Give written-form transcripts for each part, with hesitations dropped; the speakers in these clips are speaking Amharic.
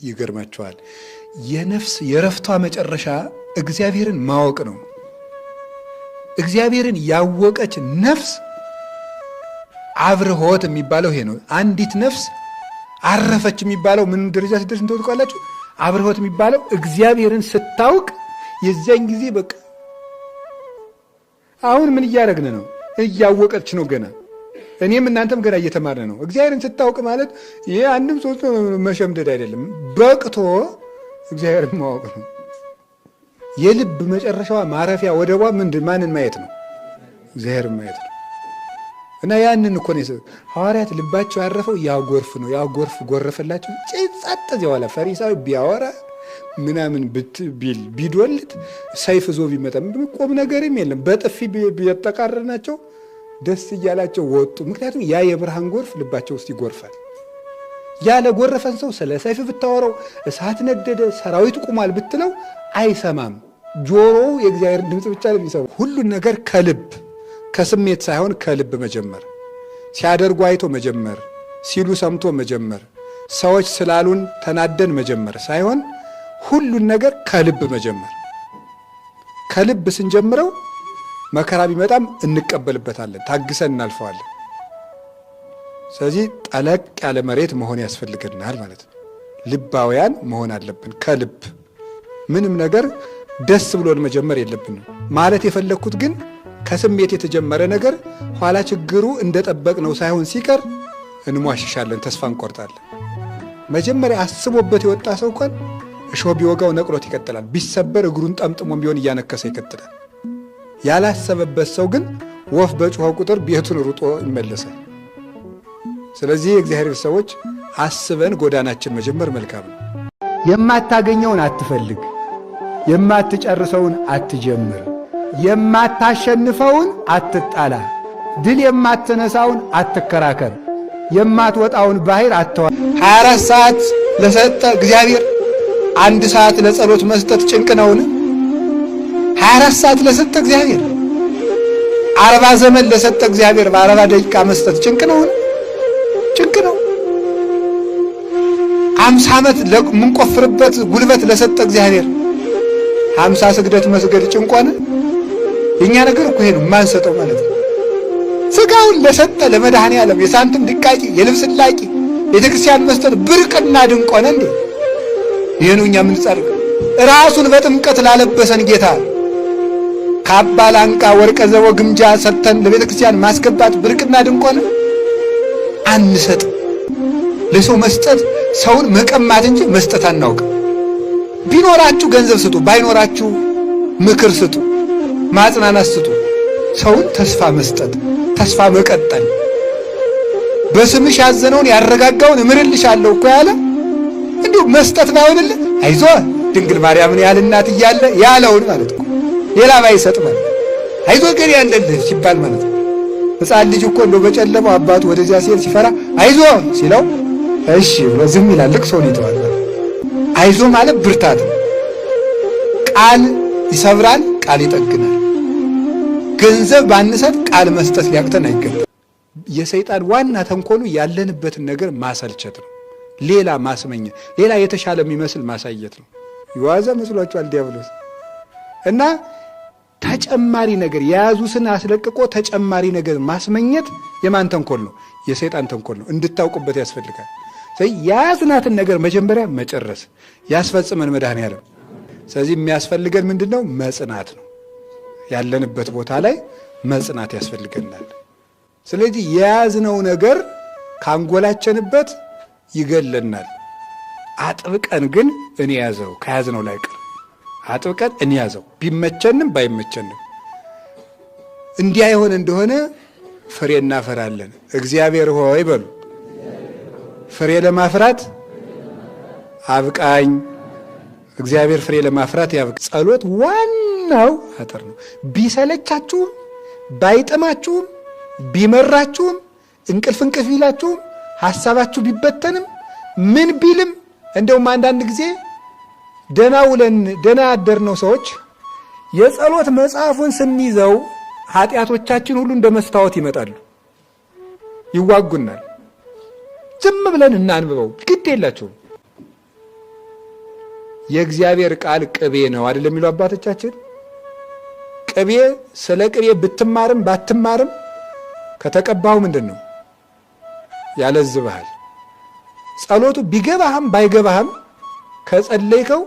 ይገርማቸዋል። የነፍስ የረፍቷ መጨረሻ እግዚአብሔርን ማወቅ ነው። እግዚአብሔርን ያወቀች ነፍስ አብርሆት የሚባለው ይሄ ነው። አንዲት ነፍስ አረፈች የሚባለው ምን ደረጃ ሲደርስ እንደሆነ ታውቃላችሁ? አብርሆት የሚባለው እግዚአብሔርን ስታውቅ የዚያን ጊዜ በቃ። አሁን ምን እያደረግን ነው? እያወቀች ነው ገና። እኔም እናንተም ገና እየተማርን ነው። እግዚአብሔርን ስታውቅ ማለት ይሄ አንድም ሶስት መሸምደድ አይደለም፣ በቅቶ እግዚአብሔርን ማወቅ ነው። የልብ መጨረሻዋ ማረፊያ ወደቧ ምንድን ማንን ማየት ነው? እግዚአብሔርን ማየት ነው። እና ያንን እኮ ነው ሐዋርያት ልባቸው ያረፈው ያ ጎርፍ ነው። ያ ጎርፍ ጎረፈላቸው፣ ጸጥ እዚያ። ፈሪሳዊ ቢያወራ ምናምን ቢል ቢዶልት ሰይፍ ዞ ቢመጣ ቆም ነገርም የለም። በጥፊ ቢያጠቃርናቸው ደስ እያላቸው ወጡ። ምክንያቱም ያ የብርሃን ጎርፍ ልባቸው ውስጥ ይጎርፋል። ያ ለጎረፈን ሰው ስለ ሰይፍ ብታወራው፣ እሳት ነደደ፣ ሰራዊት ቁሟል ብትለው አይሰማም። ጆሮው የእግዚአብሔር ድምፅ ብቻ ነው የሚሰማው። ሁሉን ነገር ከልብ ከስሜት ሳይሆን ከልብ መጀመር፣ ሲያደርጉ አይቶ መጀመር፣ ሲሉ ሰምቶ መጀመር፣ ሰዎች ስላሉን ተናደን መጀመር ሳይሆን ሁሉን ነገር ከልብ መጀመር። ከልብ ስንጀምረው መከራ ቢመጣም እንቀበልበታለን፣ ታግሰን እናልፈዋለን። ስለዚህ ጠለቅ ያለ መሬት መሆን ያስፈልገናል ማለት ነው። ልባውያን መሆን አለብን። ከልብ ምንም ነገር ደስ ብሎን መጀመር የለብንም። ማለት የፈለግኩት ግን ከስሜት የተጀመረ ነገር ኋላ ችግሩ እንደጠበቅነው ሳይሆን ሲቀር እንሟሽሻለን፣ ተስፋ እንቆርጣለን። መጀመሪያ አስቦበት የወጣ ሰው እንኳን እሾህ ቢወጋው ነቅሎት ይቀጥላል። ቢሰበር እግሩን ጠምጥሞ ቢሆን እያነከሰ ይቀጥላል። ያላሰበበት ሰው ግን ወፍ በጮኸ ቁጥር ቤቱን ሩጦ ይመለሳል። ስለዚህ የእግዚአብሔር ሰዎች አስበን ጎዳናችን መጀመር መልካም ነው። የማታገኘውን አትፈልግ፣ የማትጨርሰውን አትጀምር፣ የማታሸንፈውን አትጣላ፣ ድል የማትነሳውን አትከራከር፣ የማትወጣውን ባህር አተዋ። 24 ሰዓት ለሰጠ እግዚአብሔር አንድ ሰዓት ለጸሎት መስጠት ጭንቅ ነውን? 24 ሰዓት ለሰጠ እግዚአብሔር፣ 40 ዘመን ለሰጠ እግዚአብሔር በ40 ደቂቃ መስጠት ጭንቅ ነውን? ጭንቅ ነው። 50 ዓመት የምንቆፍርበት ጉልበት ለሰጠ እግዚአብሔር 50 ስግደት መስገድ ጭንቆነ? የኛ ነገር እኮ ይሄ ነው፣ የማንሰጠው ማለት ነው። ስጋውን ለሰጠ ለመድኃኔ ዓለም የሳንቲም ድቃቂ የልብስ ላቂ ቤተክርስቲያን መስጠት ብርቅና ድንቅ ሆነ እንዴ? ይሄ ነው እኛ የምንጻድቀው። ራሱን በጥምቀት ላለበሰን ጌታ ካባ፣ ላንቃ፣ ወርቀ ዘቦ፣ ግምጃ ሰጥተን ለቤተ ክርስቲያን ማስገባት ብርቅና ድንቅ ሆነ? አንሰጥ። ለሰው መስጠት ሰውን መቀማት እንጂ መስጠት አናውቅም። ቢኖራችሁ ገንዘብ ስጡ፣ ባይኖራችሁ ምክር ስጡ፣ ማጽናናት ስጡ። ሰውን ተስፋ መስጠት፣ ተስፋ መቀጠል። በስምሽ ያዘነውን ያረጋጋውን እምርልሻለሁ እኮ ያለ እንዲሁ መስጠት ባይሆንልህ አይዞህ ድንግል ማርያምን ያህል እናት እያለ ያለውን ማለት እኮ ሌላ ባይሰጥ ማለት አይዞህ ገሬ ያለልህ ሲባል ማለት ነው። ሕፃን ልጅ እኮ እንደው በጨለማው አባቱ ወደዚያ ሲሄድ ሲፈራ አይዞህ ሲለው እሺ ብሎ ዝም ይላል፣ ልቅሶውን ይተዋል። አይዞህ ማለት ብርታት ነው። ቃል ይሰብራል፣ ቃል ይጠግናል። ገንዘብ ባንሰጥ ቃል መስጠት ሊያቅተን አይገባም። የሰይጣን ዋና ተንኮሉ ያለንበትን ነገር ማሰልቸት ነው። ሌላ ማስመኘት፣ ሌላ የተሻለ የሚመስል ማሳየት ነው። የዋዛ መስሏቸዋል ዲያብሎስ። እና ተጨማሪ ነገር የያዙትን አስለቅቆ ተጨማሪ ነገር ማስመኘት የማን ተንኮል ነው? የሰይጣን ተንኮል ነው። እንድታውቁበት ያስፈልጋል። ስለዚህ የያዝናትን ነገር መጀመሪያ መጨረስ ያስፈጽመን መድኃኔዓለም። ስለዚህ የሚያስፈልገን ምንድን ነው? መጽናት ነው። ያለንበት ቦታ ላይ መጽናት ያስፈልገናል። ስለዚህ የያዝነው ነገር ካንጎላቸንበት ይገለናል። አጥብቀን ግን እንያዘው፣ ከያዝነው ላይ ቀር አጥብቀን እንያዘው፣ ቢመቸንም ባይመቸንም። እንዲያ የሆነ እንደሆነ ፍሬ እናፈራለን። እግዚአብሔር ሆይ በሉ፣ ፍሬ ለማፍራት አብቃኝ። እግዚአብሔር ፍሬ ለማፍራት ያብቃ። ጸሎት ዋናው አጥር ነው። ቢሰለቻችሁም፣ ባይጥማችሁም፣ ቢመራችሁም፣ እንቅልፍ እንቅልፍ ቢላችሁም፣ ሐሳባችሁ ቢበተንም፣ ምን ቢልም፣ እንደውም አንዳንድ ጊዜ ደና ውለን ደና ያደርነው ሰዎች የጸሎት መጽሐፉን ስንይዘው ኃጢአቶቻችን ሁሉ እንደ መስታወት ይመጣሉ፣ ይዋጉናል። ዝም ብለን እናንብበው፣ ግድ የላቸውም። የእግዚአብሔር ቃል ቅቤ ነው አይደል የሚሉ አባቶቻችን። ቅቤ ስለ ቅቤ ብትማርም ባትማርም ከተቀባው ምንድን ነው ያለዝብሃል። ጸሎቱ ቢገባህም ባይገባህም ከጸለይከው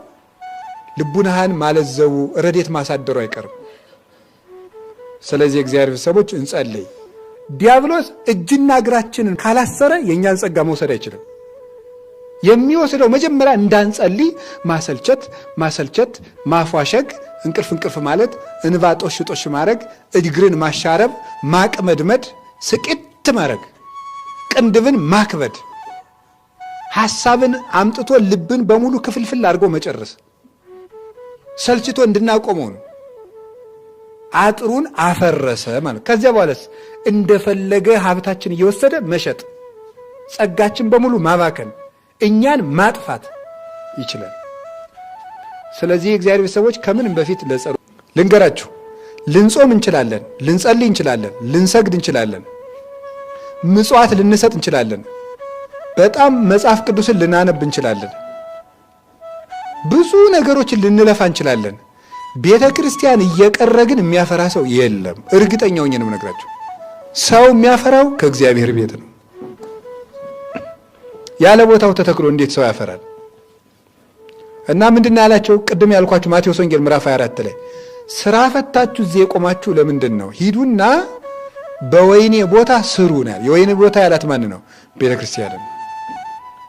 ልቡናህን ማለዘቡ ረዴት ማሳደሩ አይቀርም። ስለዚህ የእግዚአብሔር ቤተሰቦች እንጸልይ። ዲያብሎስ እጅና እግራችንን ካላሰረ የእኛን ጸጋ መውሰድ አይችልም። የሚወስደው መጀመሪያ እንዳንጸልይ ማሰልቸት ማሰልቸት፣ ማፏሸግ፣ እንቅልፍ እንቅልፍ ማለት፣ እንባ ጦሽ ጦሽ ማድረግ፣ እግርን ማሻረብ፣ ማቅመድመድ፣ ስቅት ማድረግ፣ ቅንድብን ማክበድ፣ ሐሳብን አምጥቶ ልብን በሙሉ ክፍልፍል አድርጎ መጨረስ፣ ሰልችቶ እንድናቆመው ነው። አጥሩን አፈረሰ ማለት። ከዚያ በኋላስ እንደፈለገ ሀብታችን እየወሰደ መሸጥ፣ ጸጋችን በሙሉ ማባከን፣ እኛን ማጥፋት ይችላል። ስለዚህ የእግዚአብሔር ቤተሰቦች ከምንም በፊት ለጸሎት ልንገራችሁ፣ ልንጾም እንችላለን፣ ልንጸልይ እንችላለን፣ ልንሰግድ እንችላለን፣ ምጽዋት ልንሰጥ እንችላለን፣ በጣም መጽሐፍ ቅዱስን ልናነብ እንችላለን፣ ብዙ ነገሮችን ልንለፋ እንችላለን። ቤተ ክርስቲያን እየቀረ ግን የሚያፈራ ሰው የለም። እርግጠኛ ሆኜ ነው የምነግራችሁ። ሰው የሚያፈራው ከእግዚአብሔር ቤት ነው። ያለ ቦታው ተተክሎ እንዴት ሰው ያፈራል? እና ምንድን ያላቸው ቅድም ያልኳችሁ ማቴዎስ ወንጌል ምዕራፍ 24 ላይ ስራ ፈታችሁ እዚህ የቆማችሁ ለምንድን ነው? ሂዱና በወይኔ ቦታ ስሩ ነው። የወይኔ ቦታ ያላት ማን ነው? ቤተ ክርስቲያን።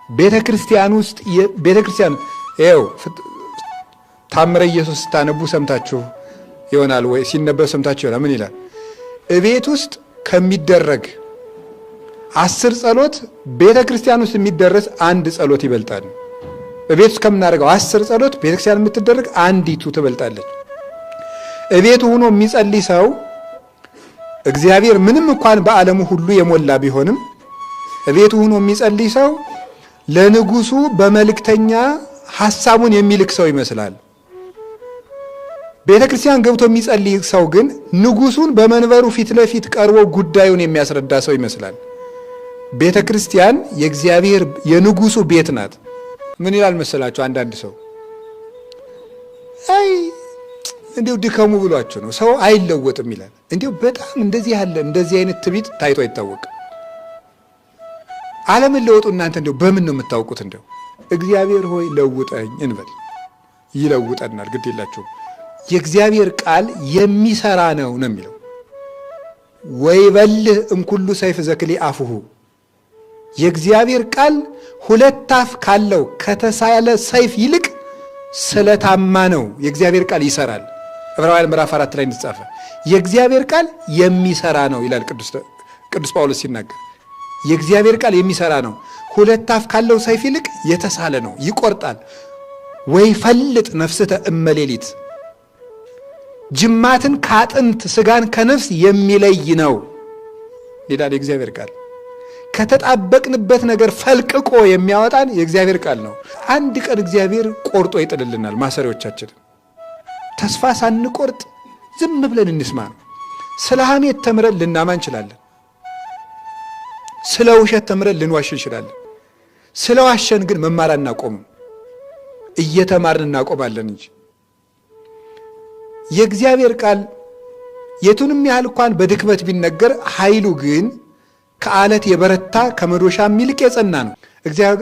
ቤተ ክርስቲያን ውስጥ ቤተ ክርስቲያን ይኸው ታምረ ኢየሱስ ስታነቡ ሰምታችሁ ይሆናል ወይ ሲነበብ ሰምታችሁ ይሆናል። ምን ይላል? እቤት ውስጥ ከሚደረግ 10 ጸሎት ቤተ ክርስቲያን ውስጥ የሚደረስ አንድ ጸሎት ይበልጣል። እቤት ውስጥ ከምናደርገው 10 ጸሎት ቤተ ክርስቲያን የምትደረግ አንዲቱ ትበልጣለች። እቤቱ ሆኖ የሚጸልይ ሰው እግዚአብሔር ምንም እንኳን በዓለሙ ሁሉ የሞላ ቢሆንም እቤቱ ሆኖ የሚጸልይ ሰው ለንጉሱ በመልእክተኛ ሐሳቡን የሚልክ ሰው ይመስላል። ቤተ ክርስቲያን ገብቶ የሚጸልይ ሰው ግን ንጉሱን በመንበሩ ፊት ለፊት ቀርቦ ጉዳዩን የሚያስረዳ ሰው ይመስላል። ቤተ ክርስቲያን የእግዚአብሔር የንጉሱ ቤት ናት። ምን ይላል መሰላችሁ? አንዳንድ ሰው አይ እንዲው ድከሙ ብሏቸው ነው ሰው አይለወጥም ይላል። እንዲው በጣም እንደዚህ ያለ እንደዚህ አይነት ትዕቢት ታይቶ አይታወቅም። አለመለወጡ እናንተ እንዲው በምን ነው የምታውቁት? እንዲው እግዚአብሔር ሆይ ለውጠኝ እንበል፣ ይለውጠናል። ግድ የላችሁም። የእግዚአብሔር ቃል የሚሰራ ነው ነው የሚለው። ወይበልህ እምኩሉ ሰይፍ ዘክሊ አፉሁ፣ የእግዚአብሔር ቃል ሁለት አፍ ካለው ከተሳለ ሰይፍ ይልቅ ስለታማ ነው። የእግዚአብሔር ቃል ይሰራል። ዕብራውያን ምዕራፍ 4 ላይ እንደተጻፈ የእግዚአብሔር ቃል የሚሰራ ነው ይላል ቅዱስ ጳውሎስ ሲናገር። የእግዚአብሔር ቃል የሚሰራ ነው፣ ሁለት አፍ ካለው ሰይፍ ይልቅ የተሳለ ነው፣ ይቆርጣል። ወይ ፈልጥ ነፍስተ እመሌሊት፣ ጅማትን ከአጥንት ስጋን ከነፍስ የሚለይ ነው ይላል የእግዚአብሔር ቃል። ከተጣበቅንበት ነገር ፈልቅቆ የሚያወጣን የእግዚአብሔር ቃል ነው። አንድ ቀን እግዚአብሔር ቆርጦ ይጥልልናል ማሰሪያዎቻችንን። ተስፋ ሳንቆርጥ ዝም ብለን እንስማ ነው። ስለ ሐሜት ተምረን ልናማ እንችላለን። ስለ ውሸት ተምረን ልንዋሽ እንችላለን። ስለ ዋሸን ግን መማር አናቆምም፣ እየተማርን እናቆማለን እንጂ። የእግዚአብሔር ቃል የቱንም ያህል እንኳን በድክመት ቢነገር ኃይሉ ግን ከአለት የበረታ ከመዶሻም ይልቅ የጸና ነው።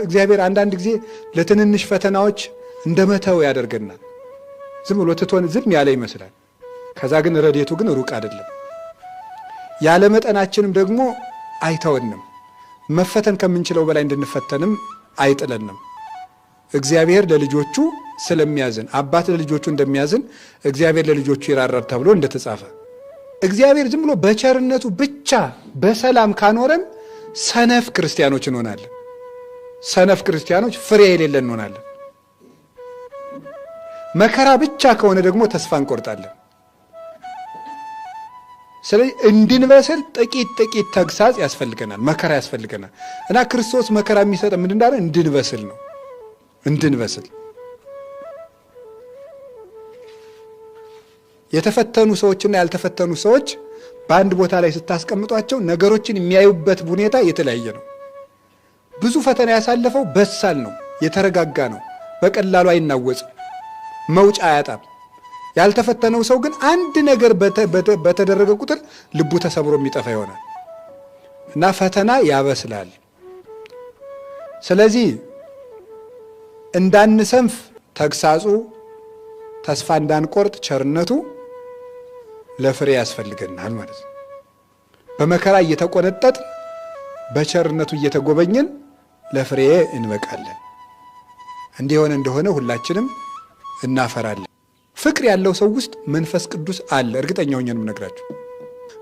እግዚአብሔር አንዳንድ ጊዜ ለትንንሽ ፈተናዎች እንደመተው ያደርገናል። ዝም ብሎ ትቶን ዝም ያለ ይመስላል። ከዛ ግን ረድኤቱ ግን ሩቅ አይደለም። ያለ መጠናችንም ደግሞ አይተወንም። መፈተን ከምንችለው በላይ እንድንፈተንም አይጥለንም። እግዚአብሔር ለልጆቹ ስለሚያዝን፣ አባት ለልጆቹ እንደሚያዝን እግዚአብሔር ለልጆቹ ይራራል ተብሎ እንደተጻፈ እግዚአብሔር ዝም ብሎ በቸርነቱ ብቻ በሰላም ካኖረን ሰነፍ ክርስቲያኖች እንሆናለን። ሰነፍ ክርስቲያኖች ፍሬ የሌለን እንሆናለን። መከራ ብቻ ከሆነ ደግሞ ተስፋ እንቆርጣለን። ስለዚህ እንድንበስል ጥቂት ጥቂት ተግሳጽ ያስፈልገናል፣ መከራ ያስፈልገናል። እና ክርስቶስ መከራ የሚሰጠን ምንድን እንዳለ እንድንበስል ነው። እንድንበስል የተፈተኑ ሰዎችና ያልተፈተኑ ሰዎች በአንድ ቦታ ላይ ስታስቀምጧቸው ነገሮችን የሚያዩበት ሁኔታ የተለያየ ነው። ብዙ ፈተና ያሳለፈው በሳል ነው፣ የተረጋጋ ነው፣ በቀላሉ አይናወጽም። መውጫ አያጣም። ያልተፈተነው ሰው ግን አንድ ነገር በተደረገ ቁጥር ልቡ ተሰብሮ የሚጠፋ ይሆናል። እና ፈተና ያበስላል። ስለዚህ እንዳንሰንፍ ተግሳጹ፣ ተስፋ እንዳንቆርጥ ቸርነቱ ለፍሬ ያስፈልገናል ማለት ነው። በመከራ እየተቆነጠጥ በቸርነቱ እየተጎበኘን ለፍሬ እንበቃለን። እንዲህ የሆነ እንደሆነ ሁላችንም እናፈራለን። ፍቅር ያለው ሰው ውስጥ መንፈስ ቅዱስ አለ። እርግጠኛ ሆኜ ነው የምነግራችሁ።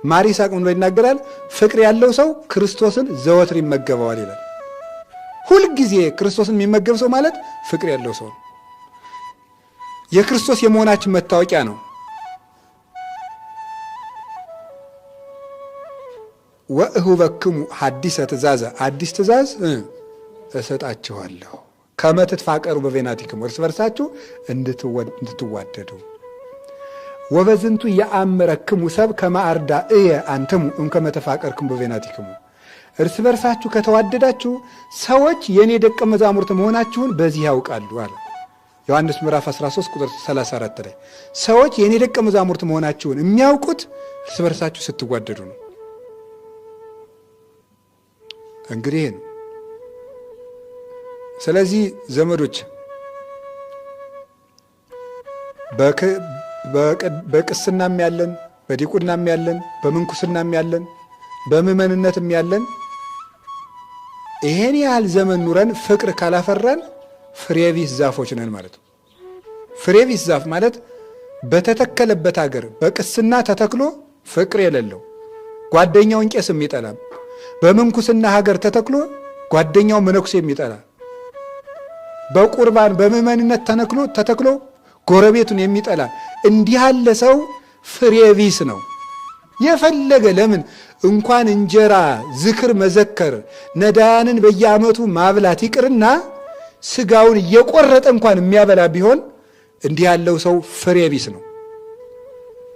ማር ይስሐቅ ምን ብሎ ይናገራል? ፍቅር ያለው ሰው ክርስቶስን ዘወትር ይመገበዋል ይላል። ሁልጊዜ ክርስቶስን የሚመገብ ሰው ማለት ፍቅር ያለው ሰው ነው። የክርስቶስ የመሆናችን መታወቂያ ነው። ወእሁበክሙ ሐዲሰ ትእዛዘ፣ አዲስ ትእዛዝ እሰጣችኋለሁ፣ ከመ ትትፋቀሩ በቤናቲክሙ፣ እርስ በርሳችሁ እንድትዋደዱ። ወበዝንቱ የአምረክሙ ሰብ ከመ አርዳእየ አንትሙ እምከመ ተፋቀርክሙ በቤናቲክሙ፣ እርስ በርሳችሁ ከተዋደዳችሁ ሰዎች የእኔ ደቀ መዛሙርት መሆናችሁን በዚህ ያውቃሉ አለ። ዮሐንስ ምዕራፍ 13 ቁጥር 34 ላይ ሰዎች የእኔ ደቀ መዛሙርት መሆናችሁን የሚያውቁት እርስ በርሳችሁ ስትዋደዱ ነው። እንግዲህ ነው። ስለዚህ ዘመዶች በቅስናም ያለን፣ በዲቁናም ያለን፣ በምንኩስናም ያለን፣ በምእመንነትም ያለን ይሄን ያህል ዘመን ኑረን ፍቅር ካላፈራን ፍሬ ቢስ ዛፎች ነን ማለት ነው። ፍሬ ቢስ ዛፍ ማለት በተተከለበት ሀገር በቅስና ተተክሎ ፍቅር የሌለው፣ ጓደኛውን ቄስ የሚጠላ፣ በምንኩስና ሀገር ተተክሎ ጓደኛው መነኩሴ የሚጠላ፣ በቁርባን በምእመንነት ተተክሎ ጎረቤቱን የሚጠላ እንዲህ ያለ ሰው ፍሬ ቢስ ነው። የፈለገ ለምን እንኳን እንጀራ ዝክር መዘከር ነዳያንን በየዓመቱ ማብላት ይቅርና ስጋውን እየቆረጠ እንኳን የሚያበላ ቢሆን እንዲህ ያለው ሰው ፍሬ ቢስ ነው።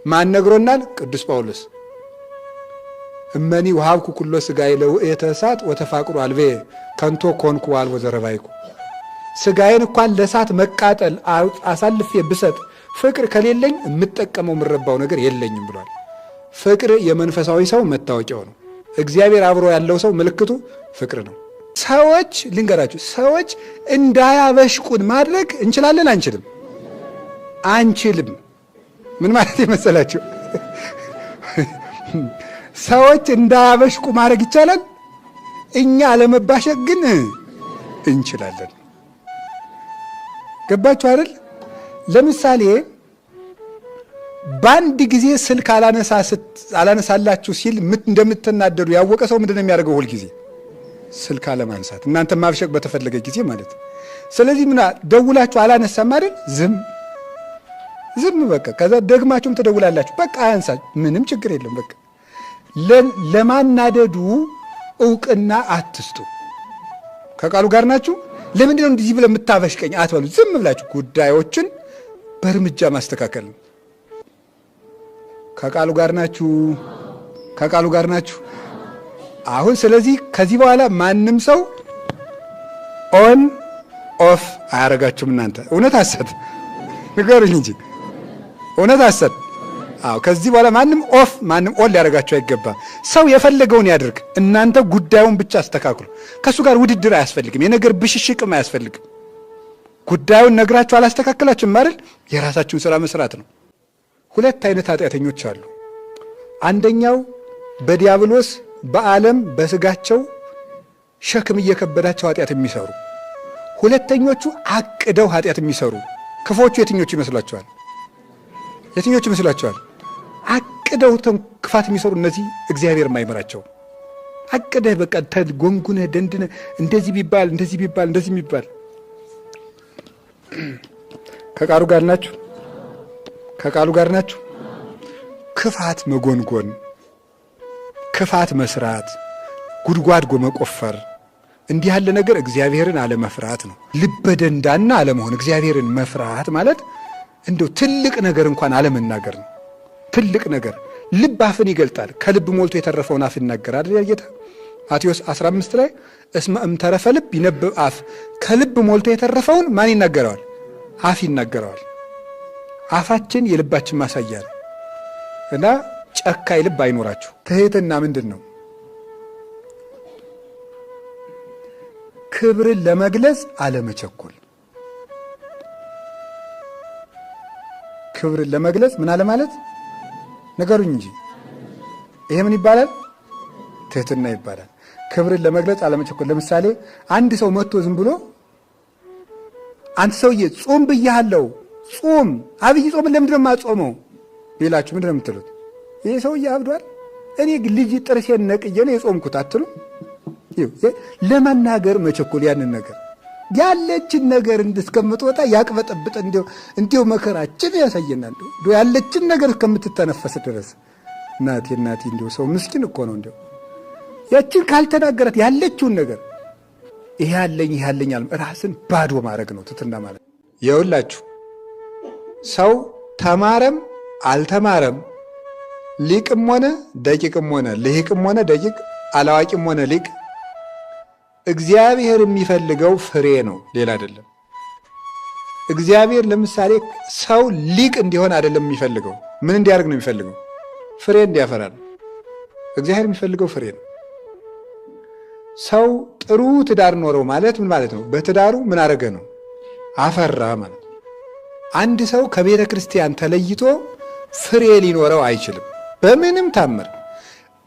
ማን ነግሮናል? ቅዱስ ጳውሎስ እመኒ ወሀብኩ ኩሎ ሥጋዬ ለውእተ እሳት ወተፋቅሩ አልቤ ከንቶ ኮንኩ አልቦ ዘረባይኩ። ስጋዬን እንኳን ለእሳት መቃጠል አሳልፌ ብሰጥ ፍቅር ከሌለኝ የምጠቀመው የምረባው ነገር የለኝም ብሏል። ፍቅር የመንፈሳዊ ሰው መታወቂያው ነው። እግዚአብሔር አብሮ ያለው ሰው ምልክቱ ፍቅር ነው። ሰዎች ልንገራችሁ፣ ሰዎች እንዳያበሽቁን ማድረግ እንችላለን አንችልም? አንችልም። ምን ማለት የመሰላችሁ? ሰዎች እንዳያበሽቁ ማድረግ ይቻላል። እኛ አለመባሸቅ ግን እንችላለን። ገባችሁ አይደል? ለምሳሌ በአንድ ጊዜ ስልክ አላነሳላችሁ ሲል እንደምትናደዱ ያወቀ ሰው ምንድነው የሚያደርገው? ሁል ጊዜ ስልክ አለማንሳት፣ እናንተ ማብሸቅ በተፈለገ ጊዜ ማለት። ስለዚህ ምን ደውላችሁ አላነሳም አይደል? ዝም ዝም በቃ። ከዛ ደግማችሁም ትደውላላችሁ። በቃ አያንሳ፣ ምንም ችግር የለም። በቃ ለማናደዱ እውቅና አትስጡ። ከቃሉ ጋር ናችሁ። ለምንድን ነው እንደዚህ ብለህ የምታበሽቀኝ አትበሉ። ዝም ብላችሁ ጉዳዮችን በእርምጃ ማስተካከል ነው። ከቃሉ ጋር ናችሁ። ከቃሉ ጋር ናችሁ። አሁን ስለዚህ ከዚህ በኋላ ማንም ሰው on off አያረጋችሁም። እናንተ እውነት ሐሰት ንገሩኝ እንጂ እውነት ሐሰት? አዎ፣ ከዚህ በኋላ ማንም off ማንም on ሊያደርጋችሁ አይገባም። ሰው የፈለገውን ያድርግ፣ እናንተ ጉዳዩን ብቻ አስተካክሉ። ከእሱ ጋር ውድድር አያስፈልግም፣ የነገር ብሽሽቅም አያስፈልግም። ጉዳዩን ነግራችሁ አላስተካከላችሁም አይደል? የራሳችሁን ስራ መስራት ነው። ሁለት አይነት ኃጢአተኞች አሉ። አንደኛው በዲያብሎስ በዓለም በስጋቸው ሸክም እየከበዳቸው ኃጢአት የሚሰሩ፣ ሁለተኞቹ አቅደው ኃጢአት የሚሰሩ። ክፎቹ የትኞቹ ይመስሏቸዋል? የትኞቹ ይመስሏቸዋል? አቅደው ክፋት የሚሰሩ እነዚህ እግዚአብሔር የማይመራቸው። አቅደህ በቃ ጎንጉነህ ደንድነህ እንደዚህ ቢባል እንደዚህ ቢባል እንደዚህ ቢባል። ከቃሉ ጋር ናችሁ? ከቃሉ ጋር ናችሁ? ክፋት መጎንጎን፣ ክፋት መስራት፣ ጉድጓድ መቆፈር እንዲህ ያለ ነገር እግዚአብሔርን አለመፍራት ነው። ልበደንዳና አለመሆን። እግዚአብሔርን መፍራት ማለት እንደው ትልቅ ነገር እንኳን አለመናገር ነው። ትልቅ ነገር ልብ አፍን ይገልጣል። ከልብ ሞልቶ የተረፈውን አፍ ይናገራል አይደል ጌታ? ማቴዎስ 15 ላይ እስመ እምተረፈ ልብ ይነብብ አፍ፣ ከልብ ሞልቶ የተረፈውን ማን ይናገረዋል? አፍ ይናገረዋል። አፋችን የልባችን ማሳያ ነው እና ጨካኝ ልብ አይኖራችሁ። ትህትና ምንድን ነው? ክብርን ለመግለጽ አለመቸኮል። ክብርን ለመግለጽ ምን አለ ማለት ንገሩኝ እንጂ ይሄ ምን ይባላል? ትህትና ይባላል። ክብርን ለመግለጽ አለመቸኮል። ለምሳሌ አንድ ሰው መጥቶ ዝም ብሎ አንተ ሰውዬ ጾም ብያለሁ፣ ጾም አብይ ጾምን ለምንድን ነው የማጾመው ቢላችሁ ምንድን ነው የምትሉት? ይሄ ሰውዬ አብዷል፣ እኔ ልጅ ጥርሴን ነቅዬ ነው የጾምኩት አትሉ? ለመናገር መቸኮል ያንን ነገር ያለችን ነገር እስከምትወጣ ያቅበጠብጠ እንዲው መከራችን ያሳየናል። ያለችን ነገር እስከምትተነፈስ ድረስ እናቴ እናቴ እንዲው ሰው ምስኪን እኮ ነው። እንዲው ያችን ካልተናገራት ያለችውን ነገር ይሄ ያለኝ ይሄ ያለኝ ራስን ባዶ ማድረግ ነው ትህትና ማለት። ይኸውላችሁ ሰው ተማረም አልተማረም ሊቅም ሆነ ደቂቅም ሆነ ልሂቅም ሆነ ደቂቅ አላዋቂም ሆነ ሊቅ እግዚአብሔር የሚፈልገው ፍሬ ነው፣ ሌላ አይደለም። እግዚአብሔር ለምሳሌ ሰው ሊቅ እንዲሆን አይደለም የሚፈልገው። ምን እንዲያደርግ ነው የሚፈልገው? ፍሬ እንዲያፈራ ነው። እግዚአብሔር የሚፈልገው ፍሬ ነው። ሰው ጥሩ ትዳር ኖረው ማለት ምን ማለት ነው? በትዳሩ ምን አደረገ ነው? አፈራ ማለት ነው። አንድ ሰው ከቤተ ክርስቲያን ተለይቶ ፍሬ ሊኖረው አይችልም በምንም ታምር።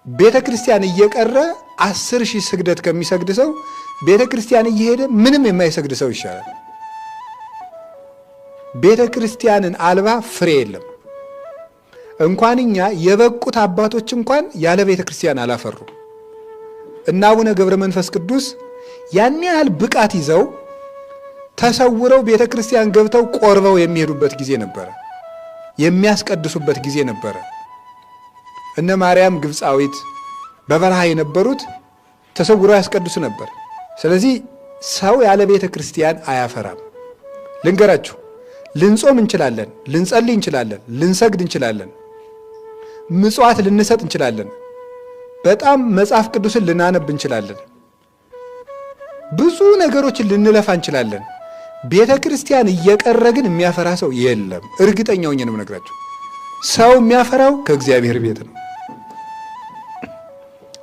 ቤተ ክርስቲያን እየቀረ 10,000 ስግደት ከሚሰግድ ሰው ቤተ ክርስቲያን እየሄደ ምንም የማይሰግድ ሰው ይሻላል። ቤተ ክርስቲያንን አልባ ፍሬ የለም። እንኳን እኛ የበቁት አባቶች እንኳን ያለ ቤተ ክርስቲያን አላፈሩ። እና አቡነ ገብረ መንፈስ ቅዱስ ያን ያህል ብቃት ይዘው ተሰውረው ቤተ ክርስቲያን ገብተው ቆርበው የሚሄዱበት ጊዜ ነበረ። የሚያስቀድሱበት ጊዜ ነበረ። እነ ማርያም ግብፃዊት በበረሃ የነበሩት ተሰውረው ያስቀድሱ ነበር። ስለዚህ ሰው ያለ ቤተ ክርስቲያን አያፈራም። ልንገራችሁ፣ ልንጾም እንችላለን፣ ልንጸልይ እንችላለን፣ ልንሰግድ እንችላለን፣ ምጽዋት ልንሰጥ እንችላለን፣ በጣም መጽሐፍ ቅዱስን ልናነብ እንችላለን፣ ብዙ ነገሮችን ልንለፋ እንችላለን። ቤተ ክርስቲያን እየቀረ ግን የሚያፈራ ሰው የለም። እርግጠኛ ሆኜ ነው የምነግራችሁ። ሰው የሚያፈራው ከእግዚአብሔር ቤት ነው።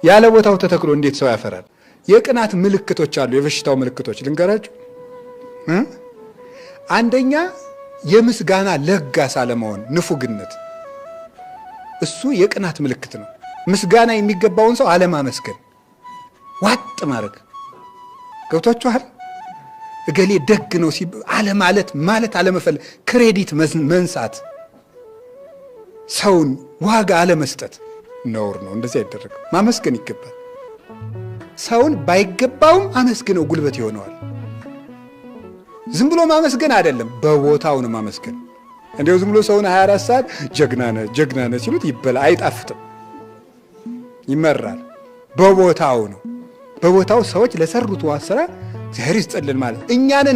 ያለ ቦታው ተተክሎ እንዴት ሰው ያፈራል? የቅናት ምልክቶች አሉ፣ የበሽታው ምልክቶች ልንገራችሁ። አንደኛ የምስጋና ለጋስ አለመሆን፣ ንፉግነት፣ እሱ የቅናት ምልክት ነው። ምስጋና የሚገባውን ሰው አለማመስገን፣ ዋጥ ማድረግ። ገብቷችኋል? እገሌ ደግ ነው አለማለት፣ ማለት አለመፈለግ፣ credit መንሳት፣ ሰውን ዋጋ አለመስጠት ነውር ነው። እንደዚህ አይደረግም። ማመስገን ይገባል። ሰውን ባይገባውም አመስግነው ጉልበት ይሆነዋል። ዝም ብሎ ማመስገን አይደለም፣ በቦታው ነው ማመስገን። እንዲያው ዝም ብሎ ሰውን 24 ሰዓት ጀግና ነህ ጀግና ነህ ሲሉት ይበላ አይጣፍጥም፣ ይመራል። በቦታው ነው። በቦታው ሰዎች ለሰሩት ስራ እግዚአብሔር ይስጥልን ማለት እኛንን